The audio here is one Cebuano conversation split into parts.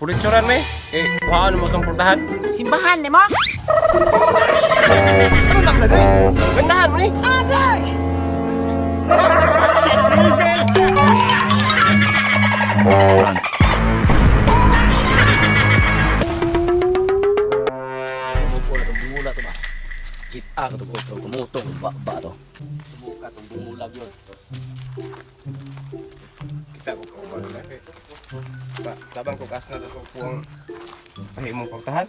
Pulitsuran me. Eh, kuhaan mo itong pultahan. Simbahan ni mo? Ano lang na day? Gandahan mo ni. Agay! Tumuko na itong bungula to ba? Kita ka ito, kumutong ba ba to? Tumuka itong bungulag yun. Kita ko kauban na eh. Ba, tabang ko gas na to kuang ay imong pultahan.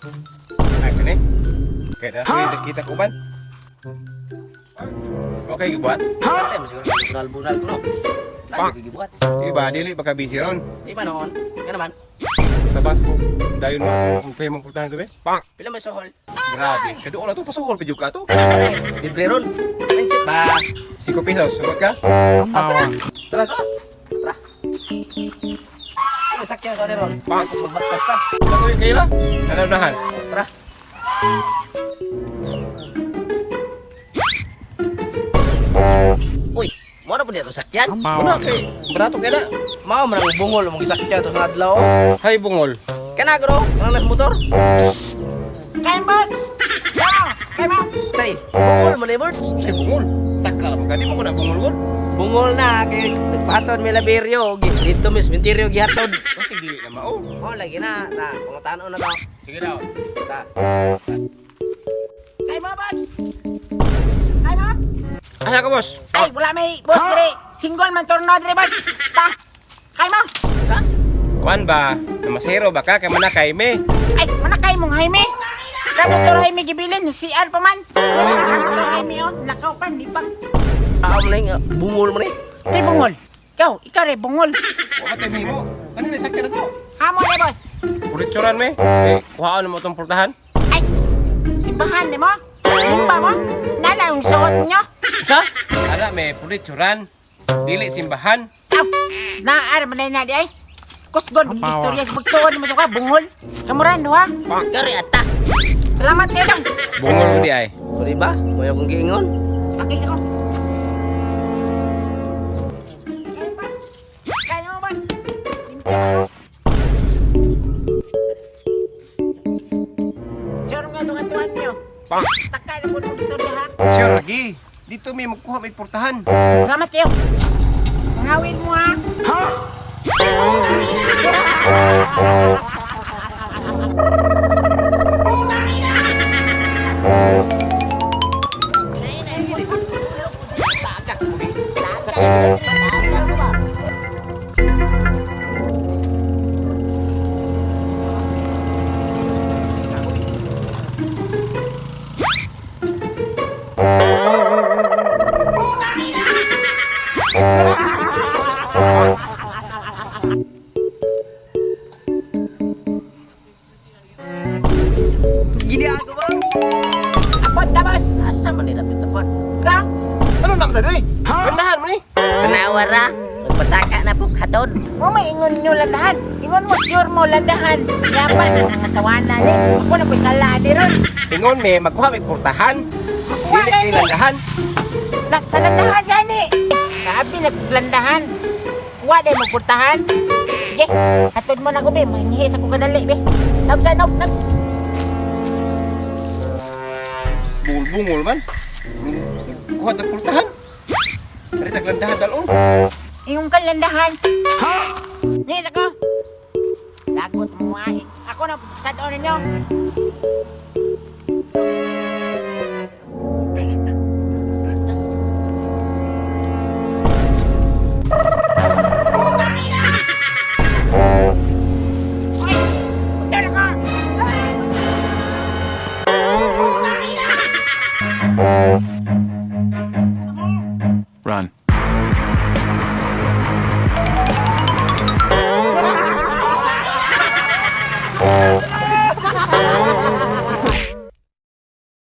Ay kani. Kaya na kita ko uban. Okay, gibuhat. Ha? Mo siguro bunal-bunal ko no. Pak! Lagi gibuhat. Iba dili baka busy ron. Di ba noon? Nga naman. Tabang ko dayon mo ang pay mong pultahan gabi. Pak. Pila may sohol? Grabe. Kaduol na to pasuhol pa jud ka to. Libre ron. Ay, chip ba? 5 pesos, sugot ka? Ako na. Tara, tara. Tara. May sakyan ko ni ron. Pak! Magbagtas ta. Ako yung kaila. Nalaunahan. Tara. Uy, mo na po niya itong sakyan? Muna kay barato kay na. Mao man ang bungol mong gisakyan ito sa adlaw. Hay bungol. Kana gro, mga nagmotor. Kaya boss! Ya! Kaya mo? Tay, bungol mo ni Bert. Say bungol. Takal mo gani mo ko na bungol gol. Bungol na kay nagpaton may laberyo dito mis mentiryo gihatod. Kasi dili na mao. Oh, lagi na ta, pangutano na to. Sige daw. Ta. Kaya mo, boss! Kaya mo? Asa ka boss? Ay, wala may boss dire. Single man torno dire, boss. Ta! Kaya mo? Sa? Kuan ba? Namasero ba ka kay manakay me? Ay, manakay mong Jaime. Grabe to Jaime gibilin, CR pa man. Motor Jaime oh, lakaw pa, lipak. Tao mo na yung bungol mo ni. Kay bungol. Ikaw, ikaw re bungol. Wa ka tayo mo. Kanina sakya na to. Hamo re, boss. Pulitsuran me. Eh, kuhaan mo itong pultahan. Ay, simbahan ni mo? Limpa mo? Nana ang suot nyo? Sa? Ala me pulitsuran. Dili simbahan. Aw, naar man na di ay. Kusgon, istorya sa pagtuon mo ka, bungol. Kamuran, ha? Kari ata. Salamat kayo dong. Bungol mo di ay. O di ba? Mo yung giingon. Okay ako. Kaya, boss. Kaya mo, boss. Limpa mo. Sure nga itong atuan nyo. Pak. Taka na po ng istorya, ha? Sure lagi. Dito may magkuha may pultahan. Salamat kayo. Pangawin mo, ha? Gini ako ba? Apot ta, boss. Asa man ni dapat tapon? Ka? Ano lang tadi? Gandahan mo ni. Tanawa ra, magpataka na po katod. Mo may ingon nyo landahan. Ingon mo, sure mo landahan. Yapan ang mga tawanan ni. Ako na po'y sala ni ron. Ingon me magkuha may pultahan. Makuha Dili kay gani. landahan. La, sa landahan gani. Grabe naglandahan. Kuha dahil magpurtahan. Sige, hatod mo na ko be. Mangihi sa kong kadali be. Nag sa nag nag. Bungol-bungol man. Kuha tag pultahan. Dari tag landahan dalon. Iyong kalandahan. Ha? Ni ko. Lagot mo ay. Ako na sa ninyo.